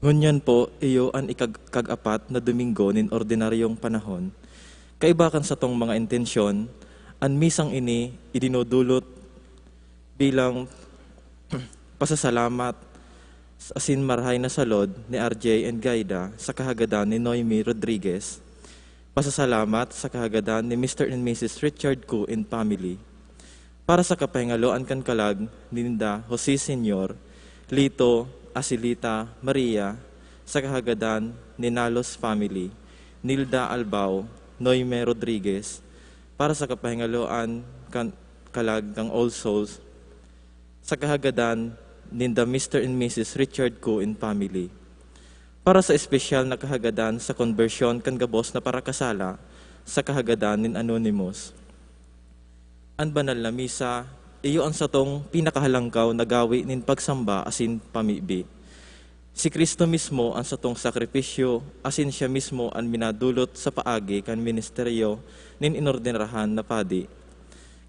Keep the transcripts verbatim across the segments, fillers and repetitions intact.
Ngunyan po, iyo an ikag-, kag-apat na Domingo nin ordinaryong panahon. Kaiba kan satong mga intensyon, an misang ini idinudulot bilang pasasalamat asin marahay na salod ni R J and Gaida sa kahagadan ni Noemi Rodriguez. Pasasalamat sa kahagadan ni Mister and Missus Richard Koo and family. Para sa kapahingaloan kan kalag ninda Jose Senior, Lito, Asilita, Maria, sa kahagadan ni Nalos family, Nilda Albao, Noime Rodriguez, para sa kapahingaloan kan kalag kan All Souls, sa kahagadan ninda Mister and Missus Richard Koo and family. Para sa espesyal na kahagadan sa konbersyon kan gabos na parakasala sa kahagadan nin Anonymous. An banal na misa, iyo an satong pinakahalangkaw na gawi nin pagsamba asin pamibi. Si Cristo mismo an satong sakripisyo, asin siya mismo an minadulot sa paagi kan ministeryo nin inordinarahan na padi.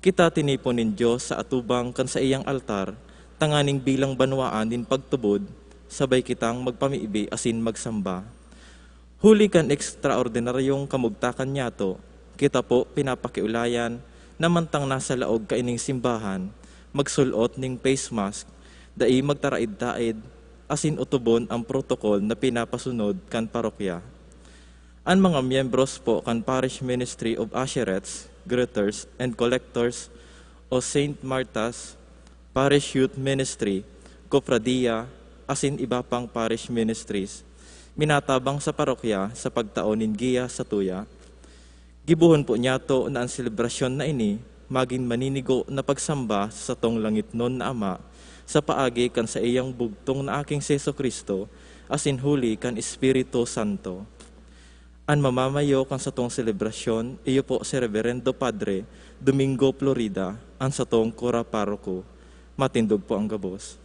Kita tinipon nin Dios sa atubang kan saiyang altar, tanganing bilang banwaan nin pagtubod, sabay kitang magpamibi asin magsamba. Huli kan ekstraordinaryong kamugtakan niyato, kita po pinapakiulayan na mantang nasa laog kaining simbahan, magsul-ot nin face mask, dai magtaraid-taid, asin otobon ang protokol na pinapasunod kan parokya. An mga miyembros po kan Parish Ministry of Usherettes, Greeters, and Collectors o Saint Martha's Parish Youth Ministry, Kofradiya, asin iba pang parish ministries, minatabang sa parokya sa pagtao nin giya sa tuya. Gibohon po niyato na an selebrasyon na ini magin maninigo na pagsamba sa satong langitnon na Ama sa paagi kan saiyang bugtong na Aking si Jesu-Cristo asin huli kan Espiritu Santo. An mamamayo kan satong selebrasyon, iyo po si Reverendo Padre Domingo Florida, an satong kura paroko. Matindog po ang gabos.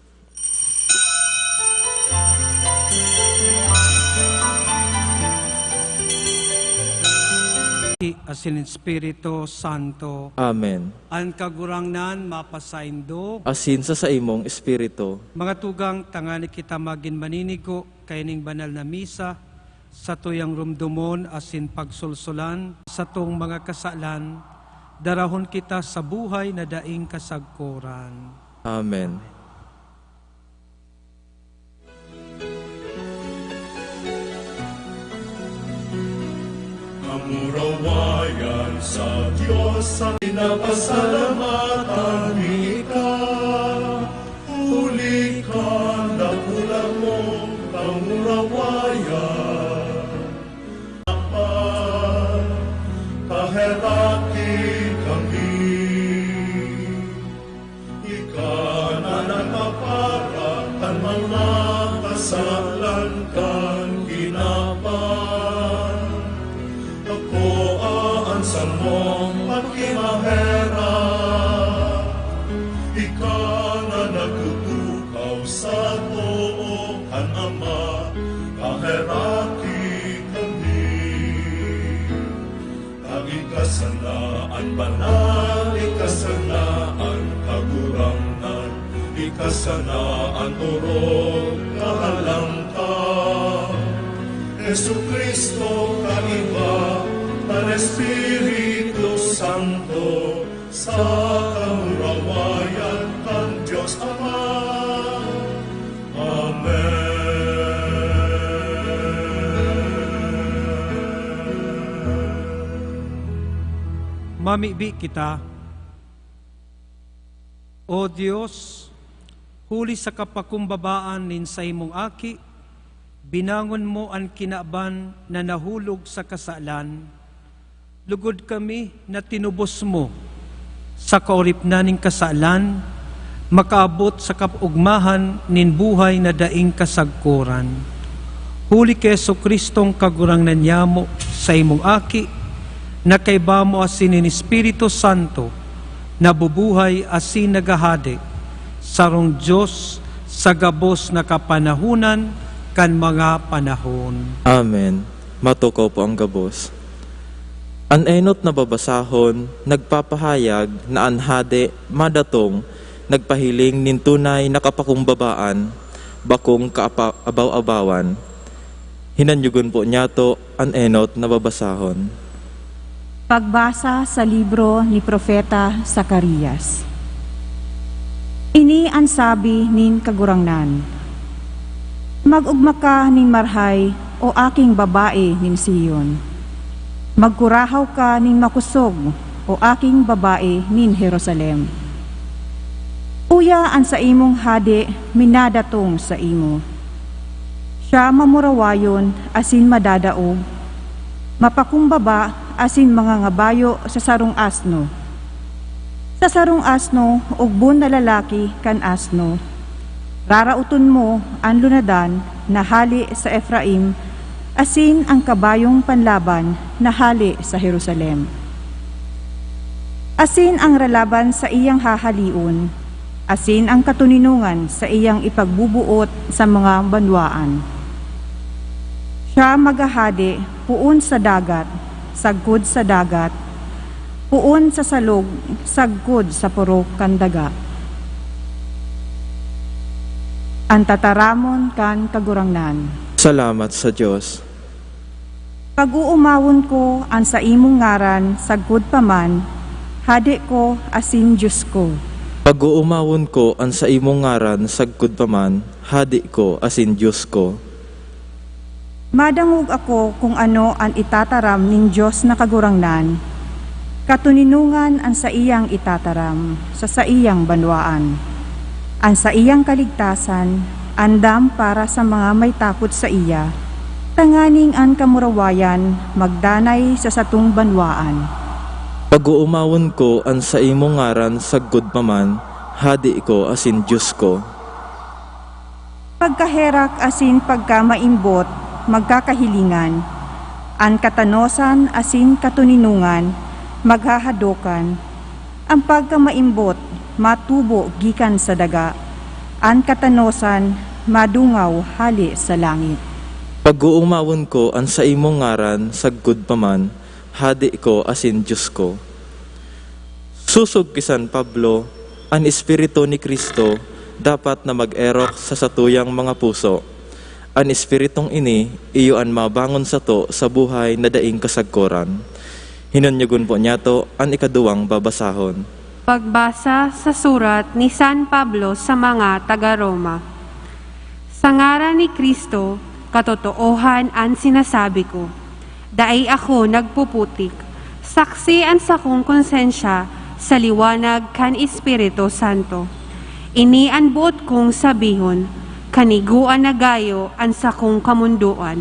Asin Espiritu Santo. Amen. An Kagurangnan mapasaindo. Asin sa saimong espiritu. Mga tugang, tangani kita magin maninigo kaining banal na misa, satuyang rumdomon asin pagsolsolan satong mga kasalan, darahon kita sa buhay na daing kasagkoran. Amen. Kamurawayan sa Dios ang pinapasalamatan mi ika, huli kan dakulang mong kamurawayan. Kaheraki kami. Ika na nagpapara kan mga kasalan kan kinaban. Akoa an samong pakimaherak. Ika na nagtutukaw sa too kan Ama, kaheraki kami. Ika sana an banal, ika sana an kagurangnan, ika sana an orog kahalangkaw. Jesu-Cristo, kaiba kan Espiritu Santo, sa kamurawayan kan Dios Ama. Amen. Mamibi kita. O Dios, huli sa kapakumbabaan nin saimong Aki, binangon mo an kinaban na nahulog sa kasalan, lugod kami na tinubos mo sa kaoripnan nin kasalan, makaabot sa kaogmahan nin buhay na daing kasagkoran. Huli ki Jesu-Cristong Kagurangnan nyamo, saimong Aki, na kaiba mo asin nin Espiritu Santo, nabubuhay asin naghahade, sarong Dios sa gabos na kapanahonan kan mga panahon. Amen. Matukaw po ang gabos. An enot na babasahon nagpapahayag na an Hade madatong nagpahiling nin tunay na kapakumbabaan. bakong kaapa-, abaw-abawan. Hinanyogon po niyato an enot na babasahon. Pagbasa sa libro ni Propeta Zacarias. Ini an sabi nin Kagurangnan, "Mag-ogma ka nin marhay, o aking babae nin Sion. Magkurahaw ka nin makosog, o aking babae nin Jerusalem. Uya an saimong hade minadatong saimo. Siya mamurawayon asin madadaog, mapakumbaba asin mangangabayo sa sarong asno. Sa sarong asno, ogbon na lalaki kan asno. Raraoton mo an lunadan na hale sa Efraim asin an kabayong panlaban na hale sa Jerusalem. Asin an ralaban saiyang hahaleon, asin an katoninongan saiyang ipagbubuot sa mga banwaan. Siya maghahade poon sa dagat, sagkod sa dagat, poon sa salog, sagkod sa purok kan daga." An tataramon kan Kagurangnan. Salamat sa Dios. Pag-oomawon ko an saimong ngaran sagkod pa man, Hade ko asin Dios ko. Pag-oomawon ko an saimong ngaran sagkod pa man, Hade ko asin Dios ko. Madangog ako kun ano an itataram nin Dios na Kagurangnan. Katoninongan an saiyang itataram sa saiyang banwaan. An saiyang kaligtasan andam para sa mga may takot saiya, tanganing an kamurawayan magdanay sa satong banwaan. Pag-oomawon ko an saimong ngaran sagkod pa man, Hade ko asin Dios ko. Pagkaherak asin pagkamaimbot magkakahilingan, an katanosan asin katoninongan maghahadokan, an pagkamaimbot matubo gikan sa daga, an katanosan madungaw hale sa langit. Pag-oomawon ko an saimong ngaran sagkod pa man, Hade ko asin Dios ko. Sosog ki San Pablo, an Espiritu ni Cristo dapat na mag-erok sa satuyang mga puso. An Espiritong ini iyo an mabangon sato sa buhay na daing kasagkoran. Hinunyagon po niyato an ikaduwang babasahon. Pagbasa sa surat ni San Pablo sa mga taga Roma. Sa ngaran ni Cristo, katotoohan an sinasabi ko. Dai ako nagpuputik. Saksi an sakong konsensya sa liwanag kan Espiritu Santo. Ini an boot kong sabihon, kanigoan na gayo an sakong kamondoan.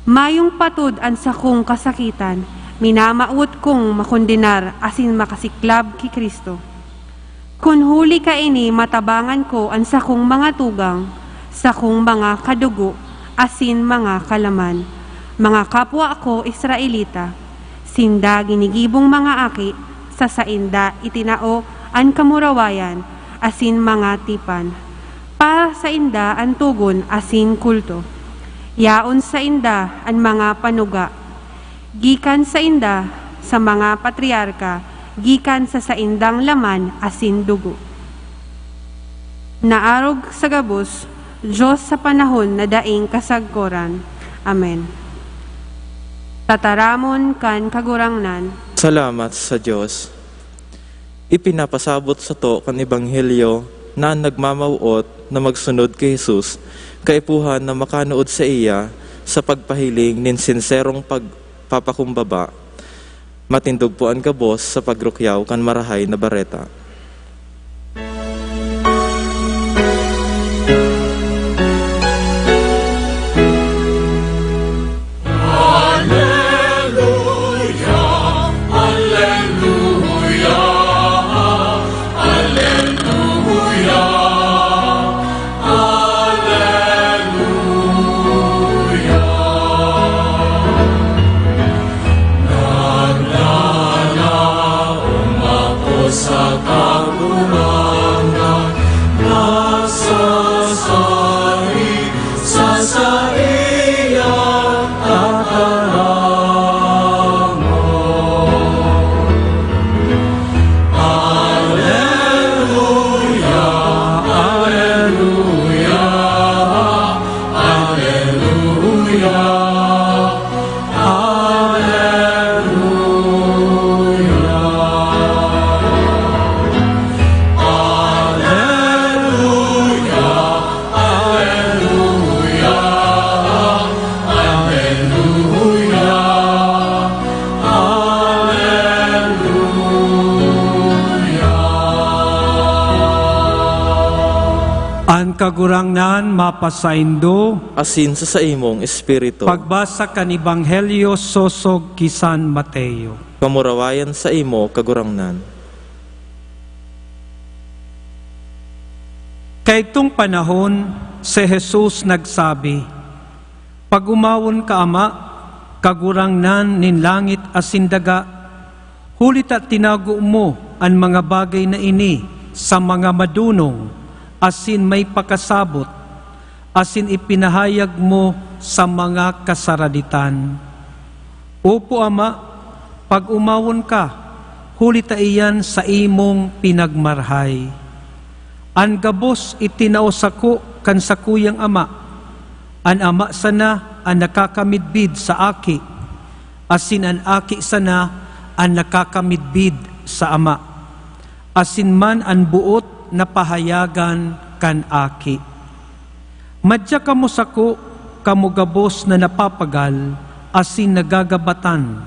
Mayong patod an sakong kasakitan, minamawot kong makondenar asin makasiklab ki Cristo. Kun huli kaini matabangan ko an sakong mga tugang, sakong mga kadugo, asin mga kalaman, mga kapwa ko Israelita, sinda ginigibong mga aki, sa sainda itinao an kamurawayan asin mga tipan. Para sainda an togon asin kulto. Yaon sainda an mga panuga. Gikan sainda, sa mga patriarka, gikan sa saindang laman asin dugo. Naarog sa gabos, Dios sa panahon na daing kasagkoran. Amen. Tataramon kan Kagurangnan. Salamat sa Dios. Ipinapasabot sato kan Ebanghelyo na an nagmamawot na magsunod ki Jesus kaipuhan na makanood saiya sa pagpahiling nin sinserong pagpapakumbaba. Matindog po an gabos sa pagrukyaw kan Marahay na Bareta. Aleluya, aleluya, aleluya, aleluya. Naglalaom ako sa Kagurangnan mapasaindo. Asin sa saimong espiritu. Pagbasa kan Ebanghelyo sosog ki San Mateo. Kamurawayan saimo, Kagurangnan. Kaitong panahon, si Jesus nagsabi, "Pag-omawon ka, Ama, Kagurangnan nin langit asin daga, huli ta tinago mo an mga bagay na ini sa mga madonong asin may pakasabot, asin ipinahayag mo sa mga kasaraditan. Opo, Ama, pag-omawon ka, huli ta iyan saimong pinagmarhay. An gabos itinao sako kan sakuyang Ama. An Ama sana an nakakamidbid sa Aki, asin an Aki sana an nakakamidbid sa Ama, asin man an boot na pahayagan kan Aki. Madya kamo sako, kamo gabos na napapagal asin nagagabatan,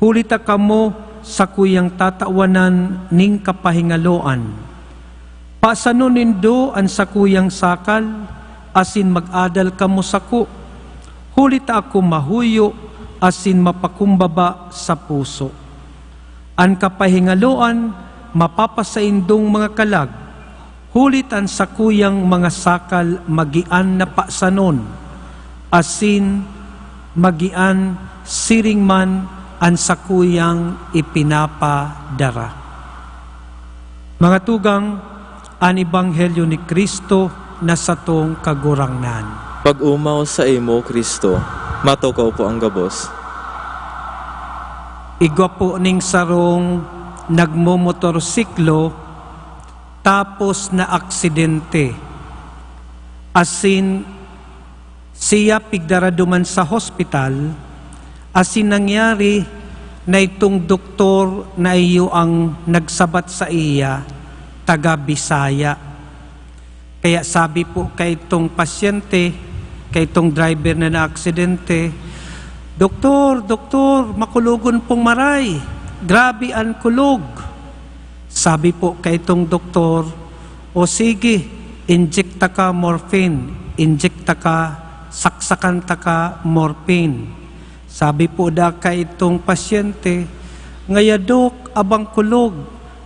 huli ta kamo sakuyang tatawanan nin kapahingaloan. Pasanon nindo an sakuyang sakal, asin mag-adal kamo sako, huli ta ako mahuyo asin mapakumbaba sa puso. An kapahingaloan mapapasaindong mga kalag, huli ta an sakuyang mga sakal magian na pasanon, asin magian siring man an sakuyang ipinapadara. Mga tugang, an Ebanghelyo ni Cristo na satong Kagurangnan. Pag-omaw saimo, Cristo. Matukaw po ang gabos. Igwa po ning sarong nagmomotorsiklo tapos na aksidente. Asin siya pigdara duman sa hospital, asin nangyari na itong doktor na iyo ang nagsabat saiya, taga Bisaya. Kaya sabi po kaitong pasyente, kaitong driver na naaksidente, "Doktor, doktor, makulogon pong maray. Grabe an kulog." Sabi po kaitong doktor, "O sige, inject taka morphine, inject taka, saksakan taka morphine." Sabi po da kaitong pasyente, "Ngaya, Dok, abang kulog,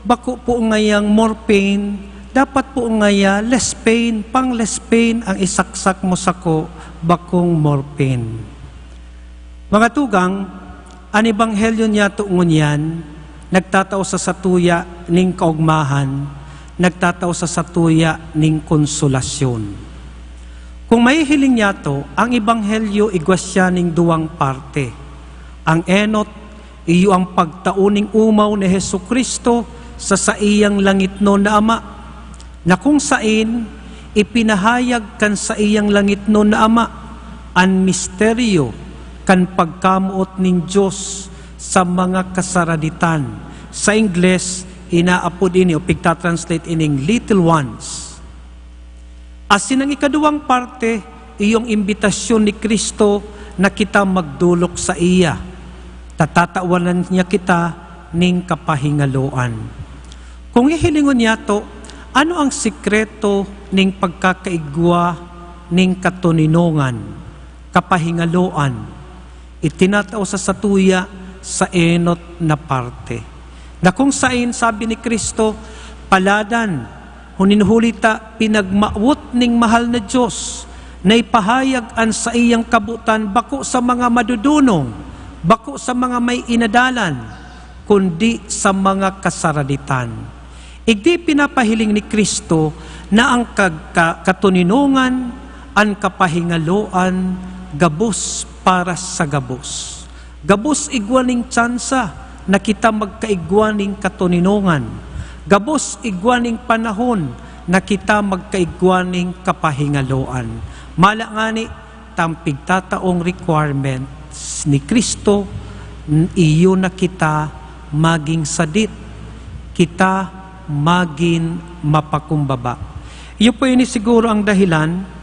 bako po ngayang morphine, dapat po ngaya less pain, pang less pain ang isaksak mo sako, bakong morphine." Mga tugang, an ebanghelyo niyato ngunyan nagtatao sa satuya nin kaogmahan, nagtatao sa satuya nin konsolasyon. Kung mahihiling niyato, ang ebanghelyo igwa siya nin duwang parte. Ang enot, iyo ang pagtao nin omaw ni Jesu-Cristo sa saiyang langitnon na Ama, na kung saen ipinahayag kan saiyang langitnon na Ama an misteryo kan pagkamoot nin Dios sa mga kasaraditan. Sa Ingles, inaapod ini o pigtatranslate ining little ones. Asin ang ikaduwang parte, iyo ang imbitasyon ni Cristo na kita magdolok saiya. Tatatawanan niya kita nin kapahingaloan. Kung hihilingon niyato, ano ang sekreto nin pagkakaigwa nin katoninongan, kapahingaloan? Itinatao sa satuya sa enot na parte, na kung saen sabi ni Cristo, "Paladan, hunin huli ta pinagmawot ning mahal na Dios na ipahayag an saiyang kabotan bako sa mga madodonong, bako sa mga may inadalan, kundi sa mga kasaraditan." Igdi pinapahiling ni Cristo na ang kag-, ka-, katoninongan, an kapahingaloan, gabos para sa gabos. Gabos igwa ning tsansa na kita magkaigwa ning katoninongan. Gabos igwa ning panahon na kita magkaigwa ning kapahingaloan. Mala ngani, ta an pigtataong requirements ni Cristo, n-, iyo na kita magin sadit, kita magin mapakumbaba. Iyo po ini siguro ang dahilan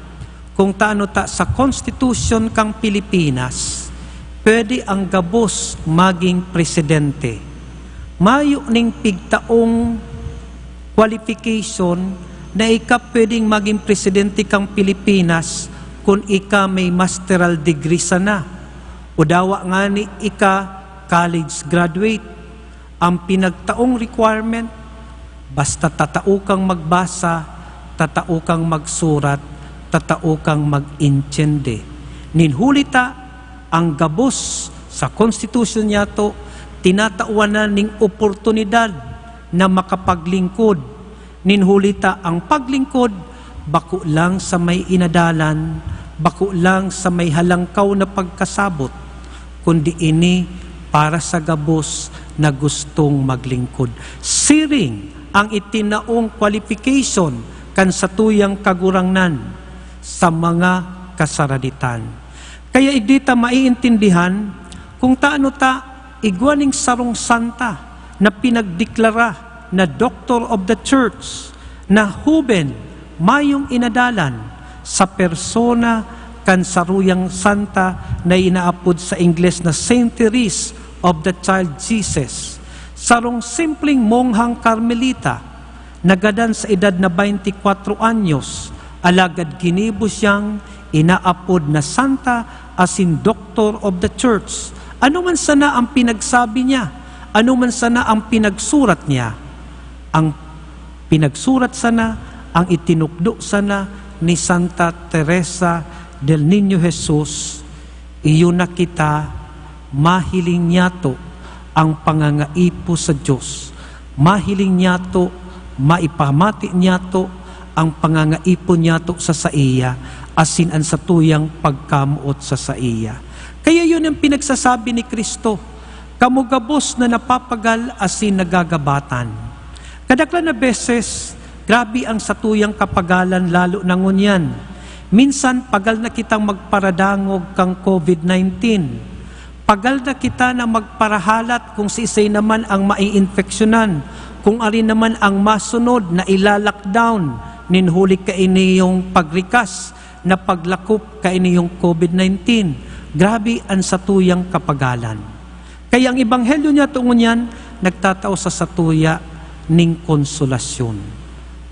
kung tano ta sa konstitusyon kan Pilipinas, pwede ang gabos magin presidente. Mayo ning pigtaong qualification na ika pwedeng magin presidente kan Pilipinas kun ika may masteral degree sana, o dawa ngani ika college graduate. Ang pinagtaong requirement, basta tatao kang magbasa, tatao kang magsurat, tatao kang mag-intiende. Nin huli ta, ang gabos sa konstitusyon niyato, tinatawan na ning oportunidad na makapaglingkod. Nin huli ta ang paglingkod, bako lang sa may inadalan, bako lang sa may halangkaw na pagkasabot, kundi ini para sa gabos na gustong maglingkod. Siring ang itinaong qualification kan satuyang Kagurangnan sa mga kasaraditan. Kaya igdi ta maiintindihan kung taano ta igwa ning sarong santa na pinagdeklara na Doctor of the Church, na huben, mayong inadalan sa persona kan saruyang santa na inaapod sa Ingles na Saint Therese of the Child Jesus, sarong simpleng monghang Carmelita, nagadan sa edad na baynti kwatro anyos, alagad ginibo siyang inaapod na santa asin Doctor of the Church. Ano man sana ang pinagsabi niya, ano man sana ang pinagsurat niya, ang pinagsurat sana, ang itinukdo sana ni Santa Teresa del Niño Jesus, iyo na kita, mahiling niyato ang pangangaipo sa Dios, mahiling niyato, maipamati niyato ang pangangaipo niyato sa saiya, asin an satuyang pagkamoot sa saiya. Kaya yun ang pinagsasabi ni Cristo, "Kamo gabos na napapagal asin nagagabatan." Kadaklan na beses, grabe ang satuyang kapagalan, lalo na ngunyan. Minsan, pagal na kitang magparadangog kan covid nineteen. Pagal na kita na magparahalat kung siisay naman ang maiinfeksyonan, kung ari naman ang masunod na ila-lockdown, nin huli kainiyong pagrikas na paglakop kainiyong covid nineteen. Grabe an satuyang kapagalan. Kaya ang ebanghelyo niyato ngunyan nagtatao sa satuya ning konsolasyon.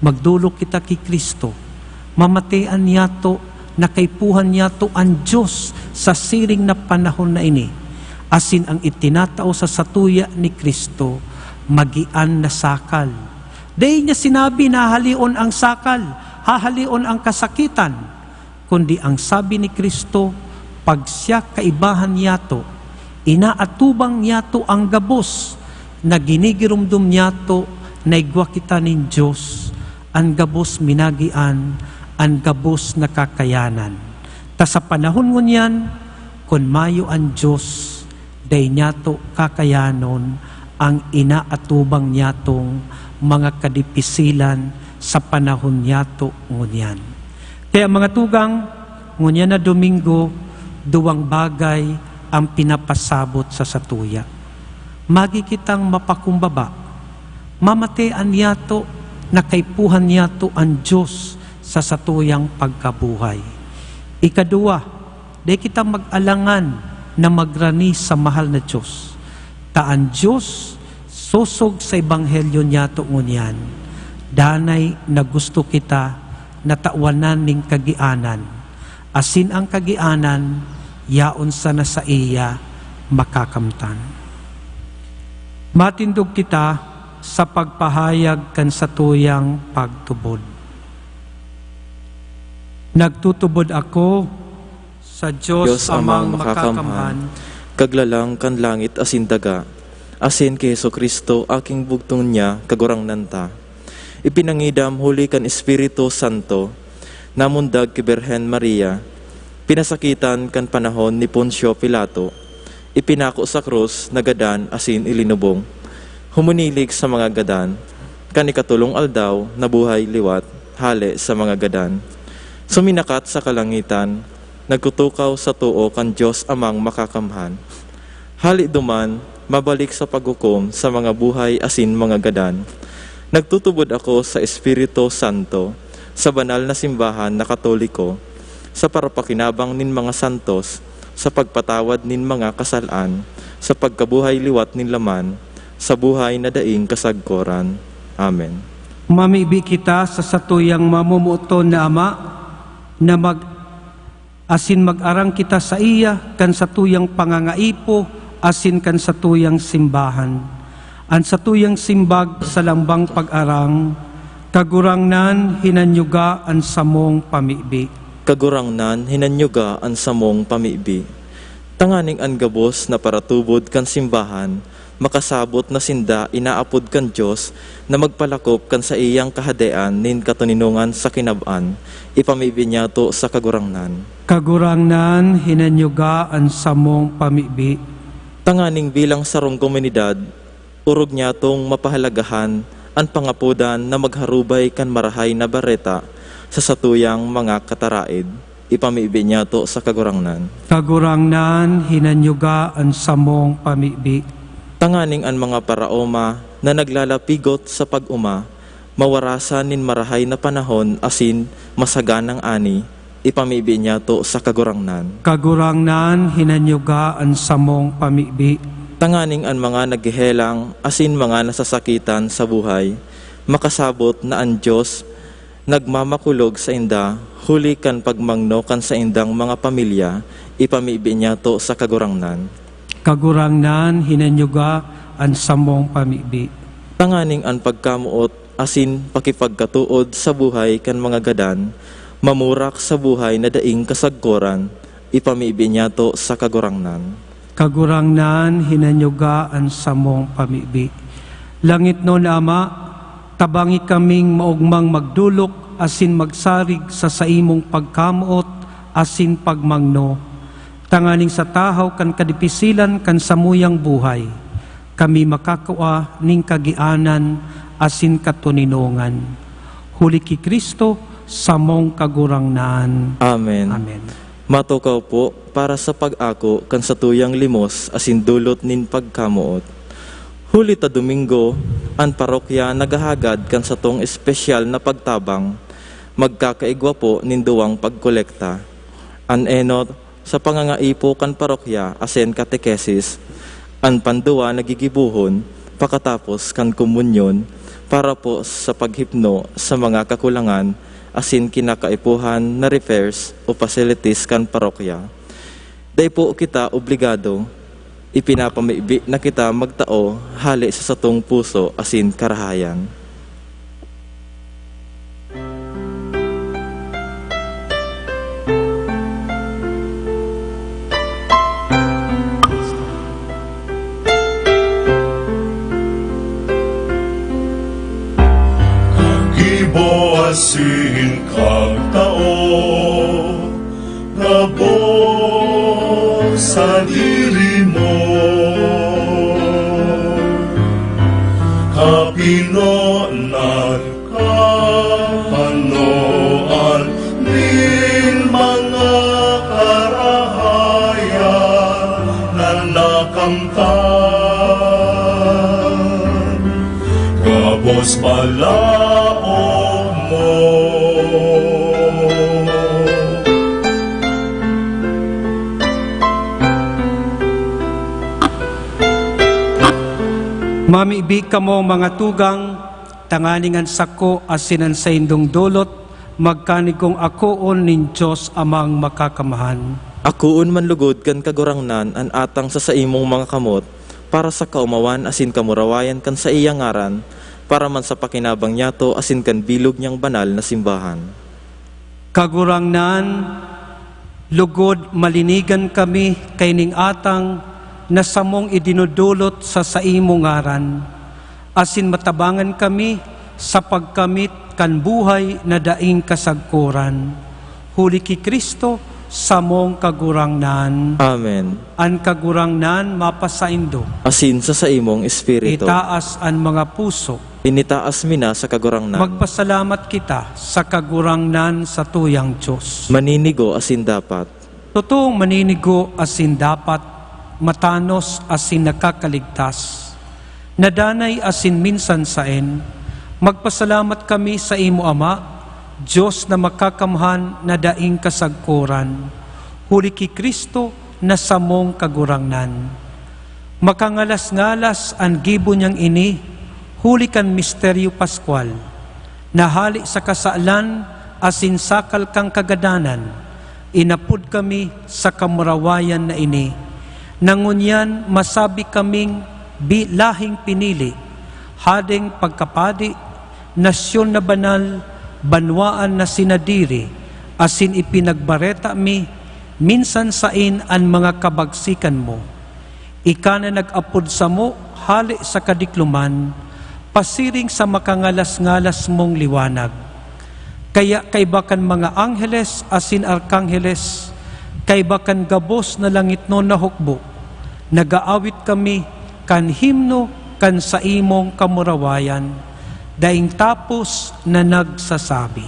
Magdolok kita ki Cristo. Mamatean niyato na kaipuhan niyato an Dios sa siring na panahon na ini, asin ang itinatao sa satuya ni Cristo, magian na sakal. Dai niya sinabi na hahaleon ang sakal, hahaleon ang kasakitan, kundi ang sabi ni Cristo, pag siya kaibahan niyato, inaatubang niyato ang gabos na ginigiromdom niyato na igwa kita nin Dios, an gabos minagian, an gabos nakakayanan. Ta sa panahon ngunyan, kun mayo an Dios, dai niyato kakayanon ang inaatubang niyatong mga kadipisilan sa panahon niyato ngunyan. Kaya, mga tugang, ngunyan na Domingo, duwang bagay ang pinapasabot sa satuya. Magi kitang mapakumbaba, mamatean niyato na kaipuhan niyato an Dios sa satuyang pagkabuhay. Ikaduwa, dai kita mag-alangan na magrani sa mahal na Dios. Ta an Dios, sosog sa ebanghelyo niyato ngunyan, danay na gusto kita na tawanan nin kagianan, asin ang kagianan yaon sana saiya makakamtan. Matindog kita sa pagpahayag kan satuyang pagtubod. Nagtutubod ako sa Dios Amang Makakamhan, Kaglalang kan langit asin daga, asin ki Jesu-Cristo, aking bugtong niya, Kagurangnan ta. Ipinangidam huli kan Espiritu Santo, namundag ki Birhen Maria, pinasakitan kan panahon ni Poncio Pilato, ipinako sa krus, nagadan asin ilinubong. Huminilig sa mga gadan, kan ikatolong aldaw, nabuhay liwat, hale sa mga gadan. Suminakat sa kalangitan, nagtutukaw sa too kan Dios Amang Makakamhan. Hale duman, mabalik sa paghukom sa mga buhay asin mga gadan. Nagtutubod ako sa Espiritu Santo, sa banal na simbahan na Katoliko, sa parapakinabang nin mga santos, sa pagpatawad nin mga kasal-an, sa pagkabuhay liwat nin laman, sa buhay na daing kasagkoran. Amen. Mamibi kita sa satuyang mamomoton na Ama, na mag-, asin mag-arang kita saiya kan satuyang pangangaipo asin kan satuyang simbahan. An satuyang simbag sa lambang pag-arang, Kagurangnan, hinanyuga an samong pamibi. Kagurangnan, hinanyuga an samong pamibi. Tanganing an gabos na paratubod kan simbahan makasabot na sinda inaapod kan Dios na magpalakop kan saiyang Kahadean nin katoninongan sa kinab-an, ipamibi niyato sa Kagurangnan. Kagurangnan, hinanyuga an samong pamibi. Tanganing bilang sarong komunidad, orog niyatong mapahalagahan an pangapodan na magharubay kan Marahay na Bareta sa satuyang mga kataraed. Ipamibi niyato sa Kagurangnan. Kagurangnan, hinanyuga an samong pamibi. Tanganing an mga paraoma na naglalapigot sa pag-oma, mawarasan nin marahay na panahon asin masaganang ani, ipamibi niyato sa Kagurangnan. Kagurangnan, hinanyuga an samong pamibi. Tanganing an mga naghehelang asin mga nasasakitan sa buhay, makasabot na an Dios nagmamakulog sainda huli kan pagmangno kan saindang mga pamilya, ipamibi niyato sa Kagurangnan. Kagurangnan, hinanyuga an samong pamibi. Tanganing an pagkamoot asin pakipagkatood sa buhay kan mga gadan mamurak sa buhay na daing kasagkoran, ipamibi niyato sa Kagurangnan. Kagurangnan, hinanyuga an samong pamibi. Langitnon na Ama, tabangi kaming maogmang magdolok asin magsarig sa saimong pagkamoot asin pagmangno, tanganing sa tahaw kan kadipisilan kan samuyang buhay, kami makakua nin kagianan asin katoninongan. Huli ki Cristo, samong Kagurangnan. Amen. Amen. Matukaw po para sa pag-ako kan satuyang limos asin dolot nin pagkamoot. Huli ta Domingo, an parokya naghahagad kan satong espesyal na pagtabang. Magkakaigwa po nin duwang pagkolekta. An enot, sa pangangaipo kan parokya asin katekesis, an panduwa na gigibohon pakatapos kan komunyon para po sa paghipno sa mga kakulangan asin kinakaipuhan na repairs o facilities kan parokya. Dai po kita obligado, ipinapamibi na kita magtao hale sa satong puso asin karahayan. Kagibo asin kagtao, gabos sadiri mo. Kapinonan, kakanoan nin mga karahayan na nakamtan, gabos balaog mo. Mamibi kamo, mga tugang, tanganing an sako asin an saindong dolot magkanigong akoon nin Dios Amang Makakamhan. Akoon man lugod kan Kagurangnan an atang sa saimong mga kamot, para sa kaomawan asin kamurawayan kan saiyang ngaran, para man sa pakinabang niyato asin kan bilog niyang banal na simbahan. Kagurangnan, lugod malinigan kami kaining atang na samong idinodolot sa saimong ngaran, asin matabangan kami sa pagkamit kan buhay na daing kasagkoran. Huli ki Cristo, samong Kagurangnan. Amen. An Kagurangnan mapasaindo. Asin sa saimong espiritu. Itaas an mga puso. Initaas mi na sa Kagurangnan. Magpasalamat kita sa Kagurangnan, satuyang Dios. Maninigo asin dapat. Totoong maninigo asin dapat, matanos asin nakakaligtas. Nadanay asin minsan saen, magpasalamat kami sa imo, Ama, Dios na makakamhan na daing kasagkoran, huli ki Cristo na samong Kagurangnan. Makangalas-ngalas an gibo niyang ini huli kan misteryo paskwal. Na hale sa kasalan asin sakal kan kagadanan, inapod kami sa kamurawayan na ini, na ngunyan masabi kaming bi-, lahing pinili, hadeng pagkapadi, nasyon na banal, banwaan na sinadiri, asin ipinagbareta mi, minsan saen an mga kabagsikan mo. Ika na nag-apod samo hale sa kadikloman, pasiring sa makangalas-ngalas mong liwanag. Kaya kaiba kan mga angheles asin arkangheles, kaiba kan gabos na langitnon na hukbo, nag-aawit kami kan himno kan saimong kamurawayan, daing tapos na nagsasabi.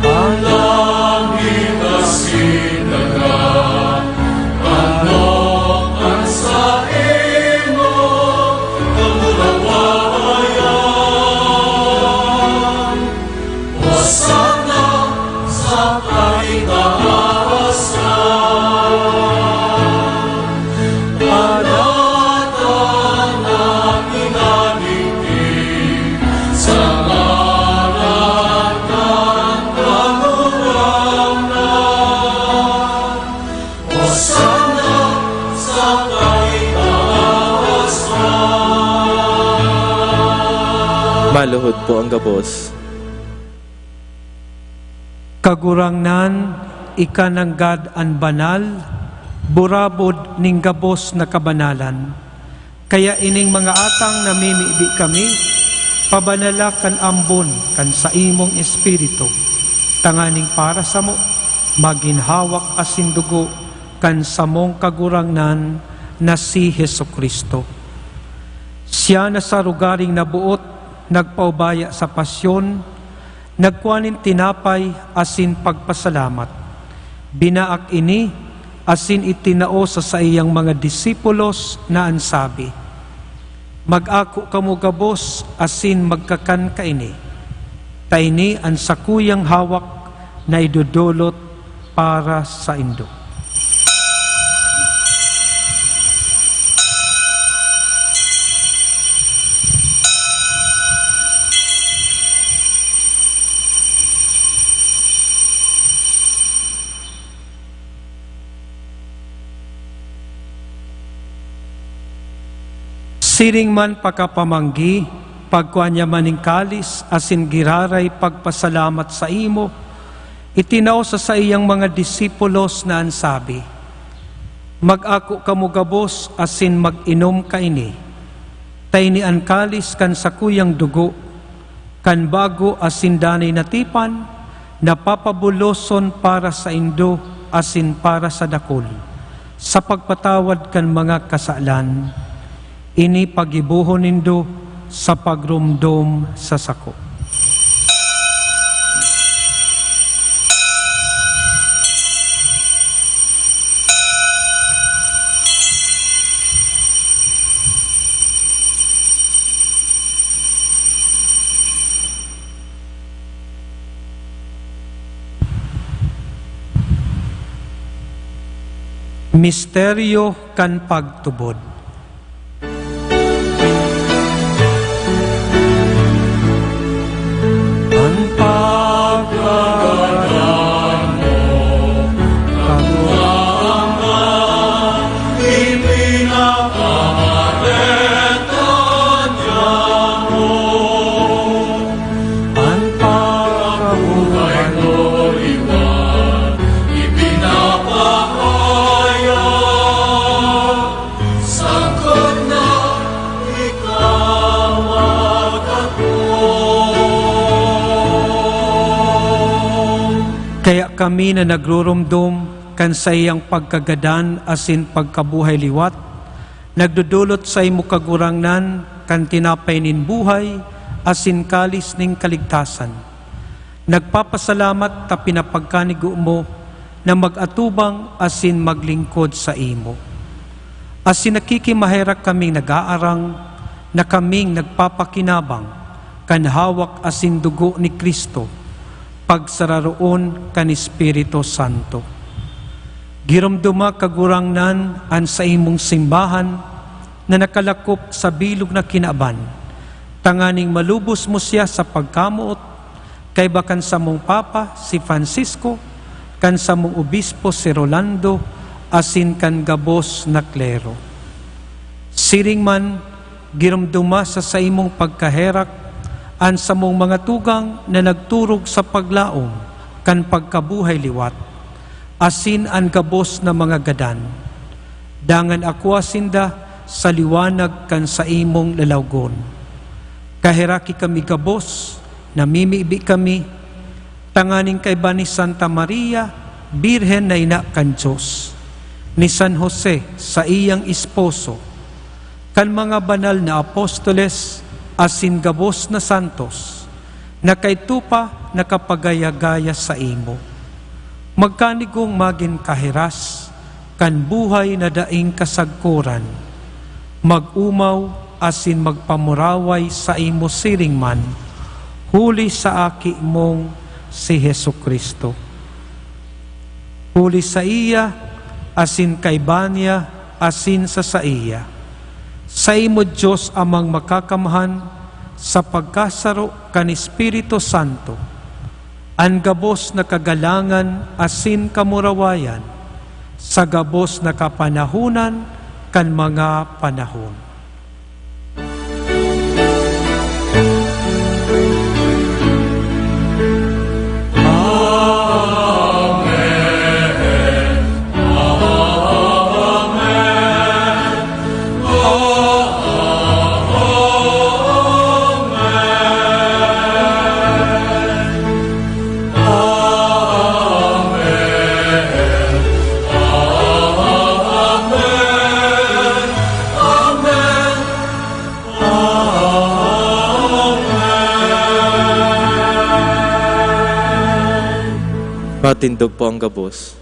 An langit asin daga, ano an saimo kamurawayan? Hosanna sa kaitaas na. Alatan na pinanigdi sa ngaran kan Kagurangnan. Hosanna sa kaitaas na. Maluhod po ang gabos. Kagurangnan, ika nanggad an banal, burabod nin gabos na kabanalan. Kaya ining mga atang namimibi kami, pabanala kan ambon kan saimong Espiritu, tanganing para samo, magin hawak asin dugo kan samong Kagurangnan na si Jesu-Cristo. Siya na sa rogaring naboot, nagpaubaya sa pasyon, nagkua nin tinapay asin pagpasalamat, binaak ini asin itinao sa saiyang mga disipulos na an sabi, "Mag-ako kamo gabos asin magkakan kaini, ta ini an sakuyang hawak na idodolot para saindo." Siring man pakapamanggi, pagkua niya man nin kalis asin giraray pagpasalamat saimo, itinao sa saiyang mga disipulos na an sabi, "Mag-ako kamo gabos asin mag-inom kaini, ta ini an kalis kan sakuyang dugo, kan bago asin danay na tipan, na papabuloson para saindo asin para sa dakul, sa pagpatawad kan mga kasalan. Ini pagibohon nindo sa pagromdom sa sako." Misteryo kan pagtubod. An pagkadan mo, Kagurangnan, ipinapamareta niamo. An pagkabuhay mo liwat, ipinapahayag, sagkod na ika magkatong. Kaya kami na nagruromdom kan saiyang pagkagadan asin pagkabuhay liwat, nagdodolot saimo, Kagurangnan, kan tinapay nin buhay asin kalis nin kaligtasan. Nagpapasalamat ta pinapagkanigo mo na mag-atubang asin maglingkod saimo. Asin nakikimaherak kaming nag-aarang na kaming nagpapakinabang kan hawak asin dugo ni Cristo, pagsararoon kan Espiritu Santo. Giromdoma, Kagurangnan, an saimong simbahan na nakalakop sa bilog na kinaban, tanganing malubos mo siya sa pagkamoot, kaiba kan samong Papa, si Francisco, kan samong Obispo, si Rolando, asin kan gabos na klero. Siring man, giromdoma sa saimong pagkaherak an samong mga tugang na nagturog sa paglaom kan pagkabuhay liwat, asin an gabos na mga gadan. Dangan akua sinda sa liwanag kan saimong lalawgon. Kaheraki kami gabos, namimibi kami, tanganing kaiba ni Santa Maria, Birhen na ina kan Dios, ni San Jose, saiyang esposo, kan mga banal na apostoles, asin gabos na santos, na kaidto pa nakapagaya-gaya saimo. Magkanigong magin kahiras kan buhay na daing kasagkoran, mag-omaw asin magpamuraway saimo siring man, huli sa Aki mong si Jesu-Cristo. Huli saiya, asin kaiba niya, asin sa saiya, saimo, Dios Amang Makakamhan, sa pagkasaro kan Espiritu Santo, an gabos na kagalangan asin kamurawayan sa gabos na kapanahonan kan mga panahon. Matindog po ang gabos.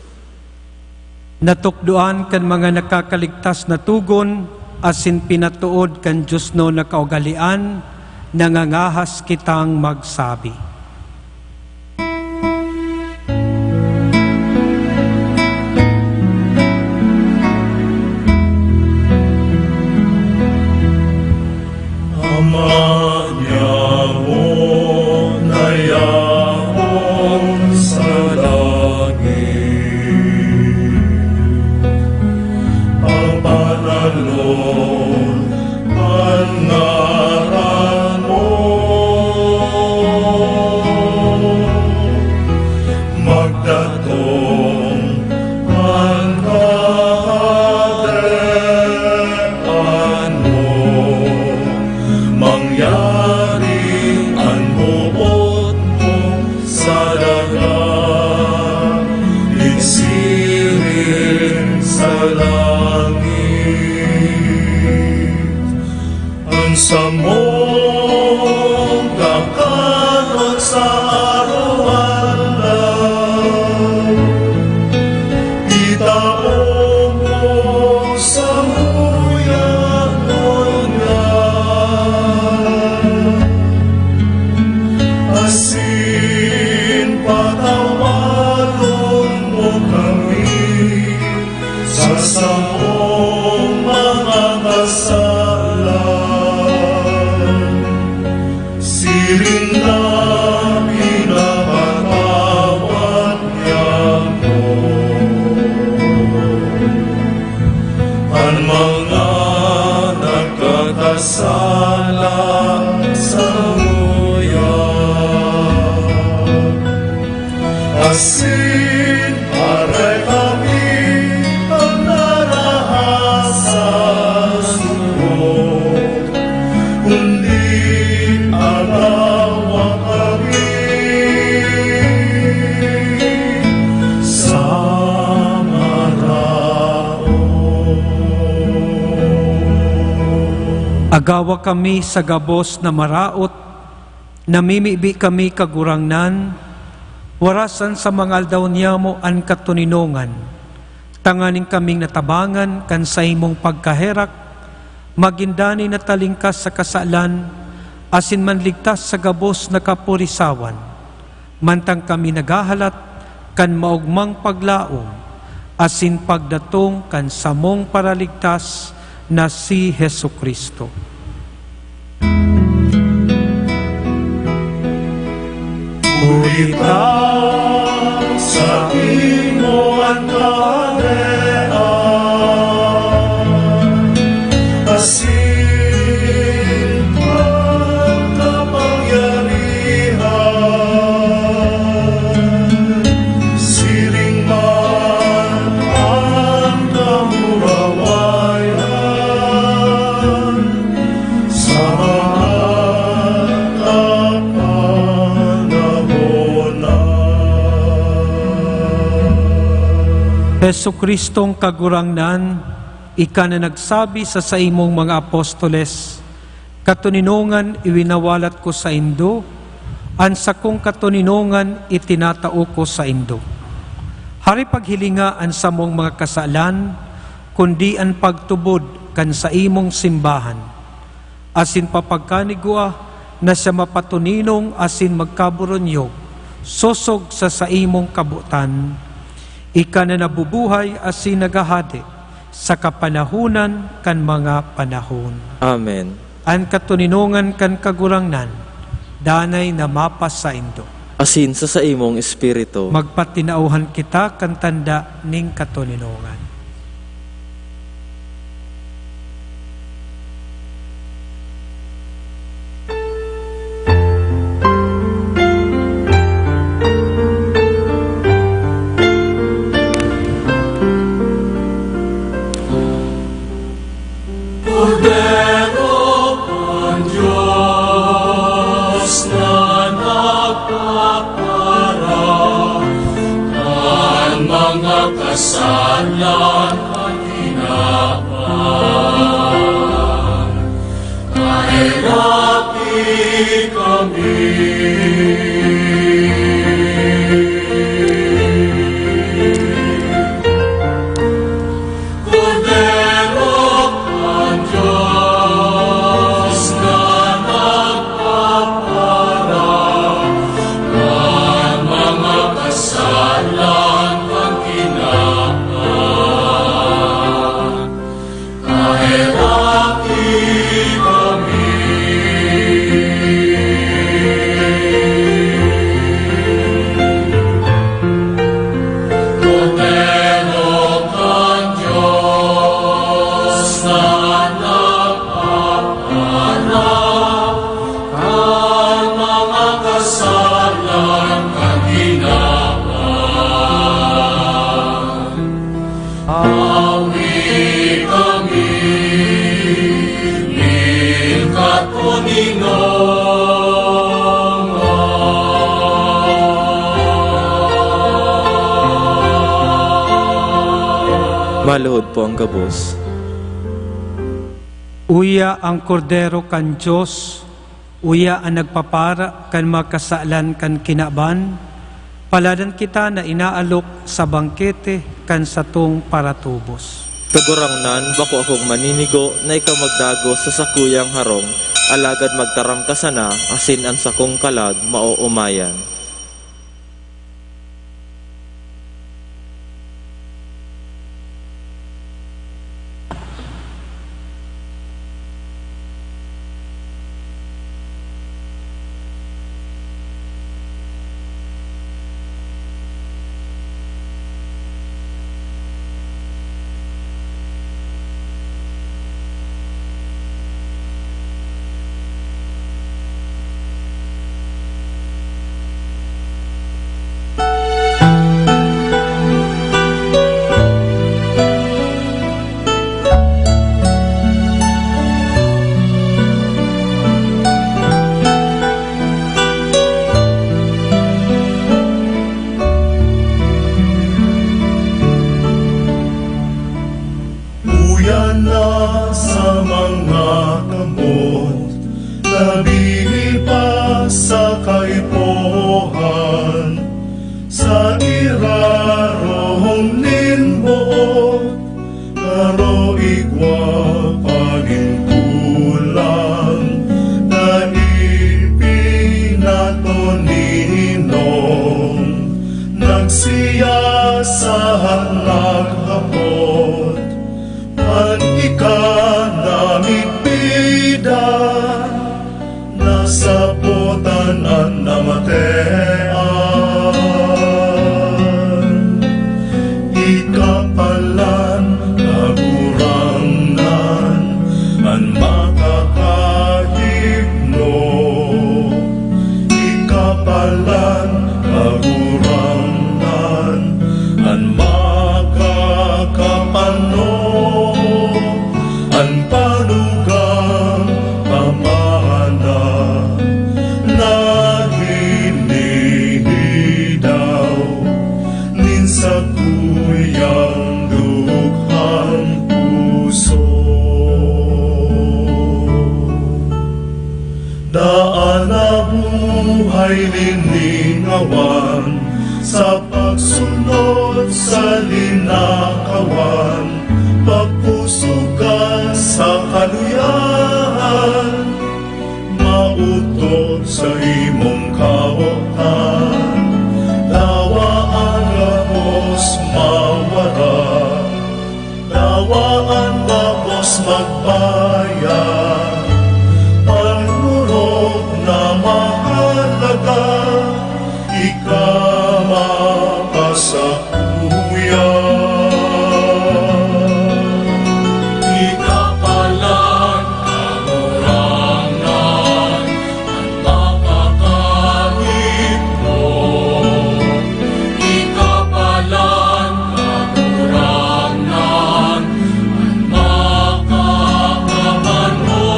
Natukdoan kan mga nakakaligtas na togon asin pinatood kan diosnon na kaugalean, nangangahas kitang magsabi. Ama nyamo na yaon sa langit, pagbanalon an ngaran mo. Magdatong an kahadean mo, mangyari an boot mo sa daga, igsiring sa langit. An samong kakanon sa araw-araw, itao mo samuya ngunyan, asin patawadon mo kami sa samong mga kasalan, siring na pinapatawad niamo an mga nagkakasala samuya. Asin aray kami an narahas sa sugo, kundi agawa kami sa maraot. Agawa kami sa gabos na maraot, namimibi kami, Kagurangnan, Warasan sa mga aldaw niyamo an katoninongan, tanganing kaming natabangan kan saimong pagkaherak, magin danay na talingkas sa kasalan, asin manligtas sa gabos na kapurisawan, mantang kami naghahalat kan maogmang paglaom asin pagdatong kan samong Paraligtas na si Jesu-Cristo. Huli ta saimo an kahadean, asin an kapangyarihan, siring man an kamurawayan, sa mga kapanahonan. Jesu-Cristong Kagurangnan, ika na nagsabi sa saimong mga apostoles, "Katoninongan iwinawalat ko saindo, an sakong katoninongan itinatao ko saindo." Hare paghilinga an samong mga kasalan, kundi an pagtubod kan saimong simbahan, asin papagkanigwa na siya mapatoninong asin magkaburunyog, sosog sa saimong kabotan. Ika na nabubuhay asin naghahade sa kapanahonan kan mga panahon. Amen. An katoninongan kan Kagurangnan danay na mapasaindo. Asin sa saimong espiritu. Magpatinauhan kita kan tanda nin katoninongan. Kordero kan Dios na nagpapara kan mga kasalan kan kinaban, kaheraki kami. Kordero kan Dios na nagpapara kan mga kasalan kan kinaban, kaheraki kami. Kordero kan Dios na nagpapaharap kan mga kasalan kan kinaban, awi kami nin katoninongan. Maluhod po ang gabos. Uya an Kordero kan Dios, uya an nagpapara kan mga kasalan kan kinaban. Paladan kita na inaalok sa bangkete kan satong Paratubos. Kagurangnan, bako akong maninigo na ikaw magdagos sa sakuyang harong, alagad magtaram ka sana, asin an sakong kalag maoomayan. Uya na sa mga kamot na binipas sa kaipuhan, Kamatean, ikapalan, Kagurangnan, an makakahipno. Ikapalan, Kagurangnan, an makakapano, an panugang pamana na hinihidaw nin sakuyang dukhang puso. Daan na buhay liningawan sa pagsunod sa linakawan, pagpusugan sa kaluyahan, maotob sa imong kawotan. Dawa an gabos mawara, dawa an gabos magbayag. Pag-orog na mahalaga, ika mapasakuya. Ikapalan, Kagurangnan, an makakahipno. Ikapalan, Kagurangnan, an makakapano,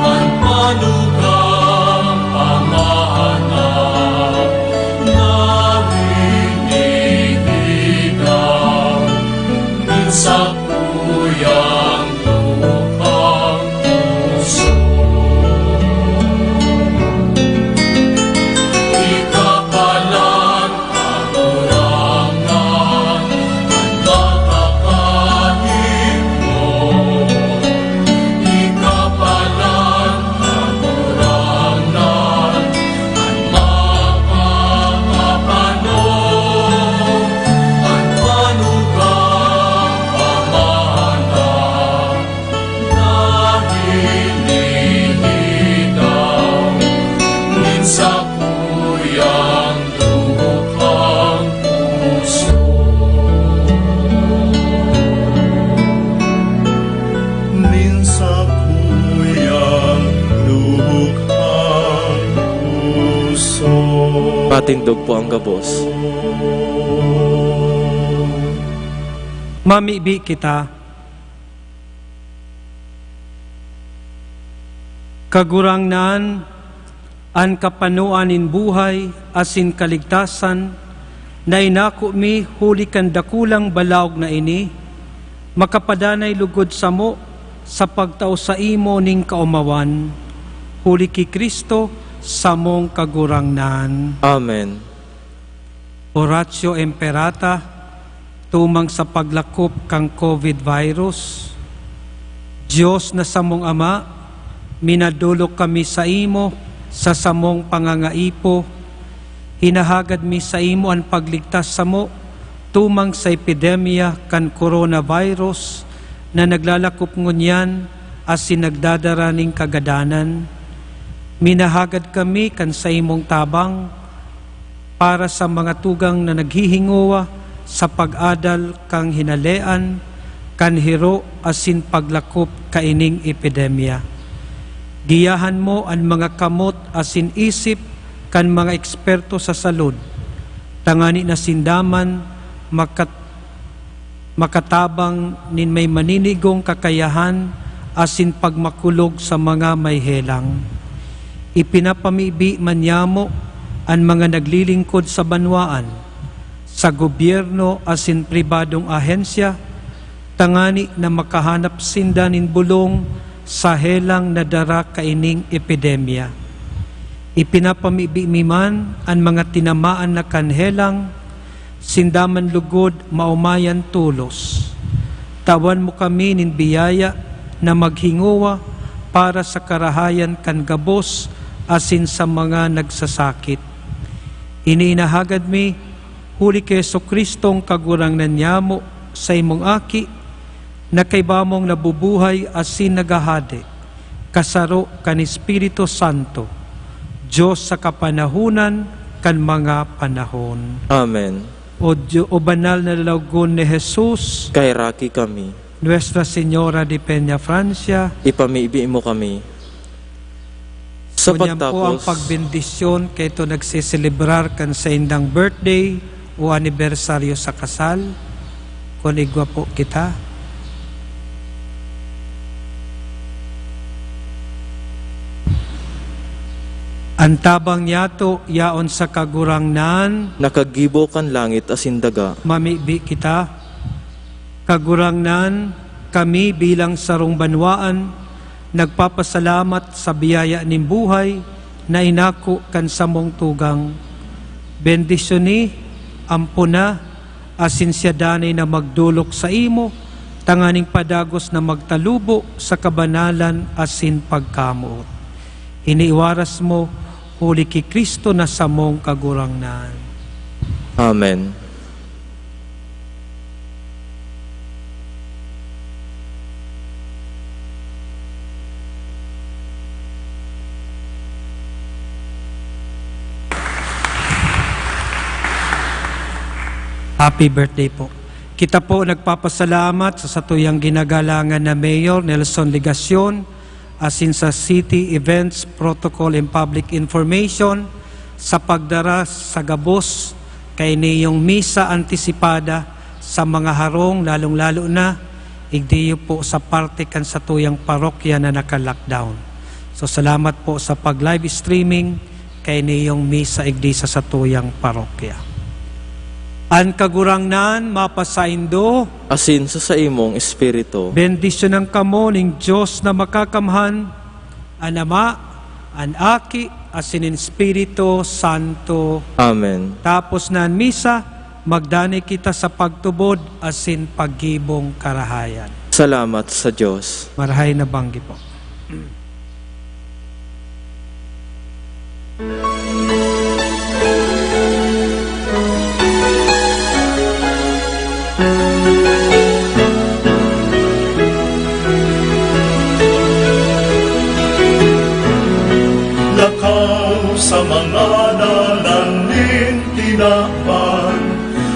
an manugang pamana na hinihigaw nin sakuyang dukhang puso. Ikapalan, Kagurangnan, an makakahipno. Ikapalan, Kagurangnan, an makakapano, an manugang pamana na hinihigaw nin sakuyang dukhang puso. Nin sakuyang dukhang puso. Patindog po ang gabos. Mamibi kita. Kagurangnan, an kapanoan nin buhay asin kaligtasan na inako mi huli kan dakulang balaog na ini, makapadanay lugod samo sa pagtao saimo nin kaomawan, huli ki Cristo, samong Kagurangnan. Amen. Oratio Imperata, tumang sa paglakop kan covid virus. Dios na samong Ama, minadolok kami saimo sa samong pangangaipo. Hinahagad mi saimo an pagligtas samo tumang sa epidemya kan coronavirus na naglalakop ngunyan asin nagdadara nin kagadanan. Minahagad kami kan saimong tabang para sa mga tugang na naghihingowa sa pag-adal kan hinalean kan hiro asin paglakop kaining epidemya. Giyahan mo an mga kamot asin isip kan mga eksperto sa salud, tangani na sinda man makat-, makatabang nin may maninigong kakayahan asin pagmakulog sa mga may helang. Ipinapamibi man niamo an mga naglilingkod sa banwaan, sa gobyerno asin pribadong ahensya, tangani na makahanap sinda nin bolong sa helang na dara kaining epidemya. Ipinapamibi mi man an mga tinamaan na kan helang, sinda man lugod maomayan tolos. Tawan mo kami nin biyaya na maghingowa para sa karahayan kan gabos asin sa mga nagsasakit. Ini inahagad mi huli ki Jesu-Cristong Kagurangnan niamo, saimong Aki, na kaiba mong nabubuhay asin naghahade, kasaro kan Espiritu Santo, Diyos sa kapanahonan kan mga panahon. Amen. O Diyo-, o banal na lalawogon ni Jesus. Kaheraki kami. Nuestra Señora de Peñafrancia. Ipamibi mo kami. Sa Ngunyan po ang pagtapos pagbendisyon kaito nagseselebrar kan saindang birthday o anibersaryo sa kasal, kun igwa po kita. An tabang niyato yaon sa Kagurangnan. Nakagibo kan langit asin daga. Mamibi kita. Kagurangnan, kami bilang sarong banwaan, nagpapasalamat sa biyaya nin buhay na inako kan samong tugang. Bendisyoni, ampona, asin siya danay na magdolok saimo, tanganing padagos na magtalubo sa kabanalan asin pagkamoot. Ini iwaras mo, huli ki Cristo na samong Kagurangnan. Amen. Happy birthday po. Kita po nagpapasalamat sa satuyang ginagalangan na Mayor Nelson Legacion, asin sa City Events Protocol and Public Information sa pagdara sa gabos kainiyong misa antisipada sa mga harong, lalong-lalo na igdiyo po sa parte kan satuyang parokya na naka-lockdown. So, salamat po sa pag-live streaming kainiyong misa igdi sa satuyang parokya. An Kagurangnan mapasaindo. Asin sa saimong espiritu. Bendisyonan kamo ning Dios na Makakamhan, an Ama, an Aki, asin an Espiritu Santo. Amen. Tapos na an misa, magdanay kita sa pagtubod asin paggibong karahayan. Salamat sa Dios. Marahay na banggi po. Lakaw sa mga dalan nin tinawan,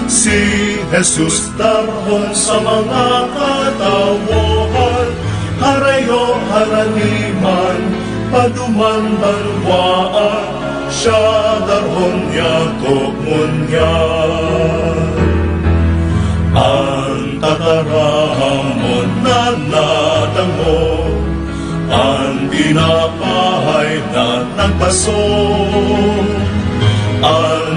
si Jesus darhon sa mga katawohan, harayo haraniman, paduman banwaan, siya darhon niya ko ngunyan. An tataramon na nadangog, an tinapay na nagbaso, an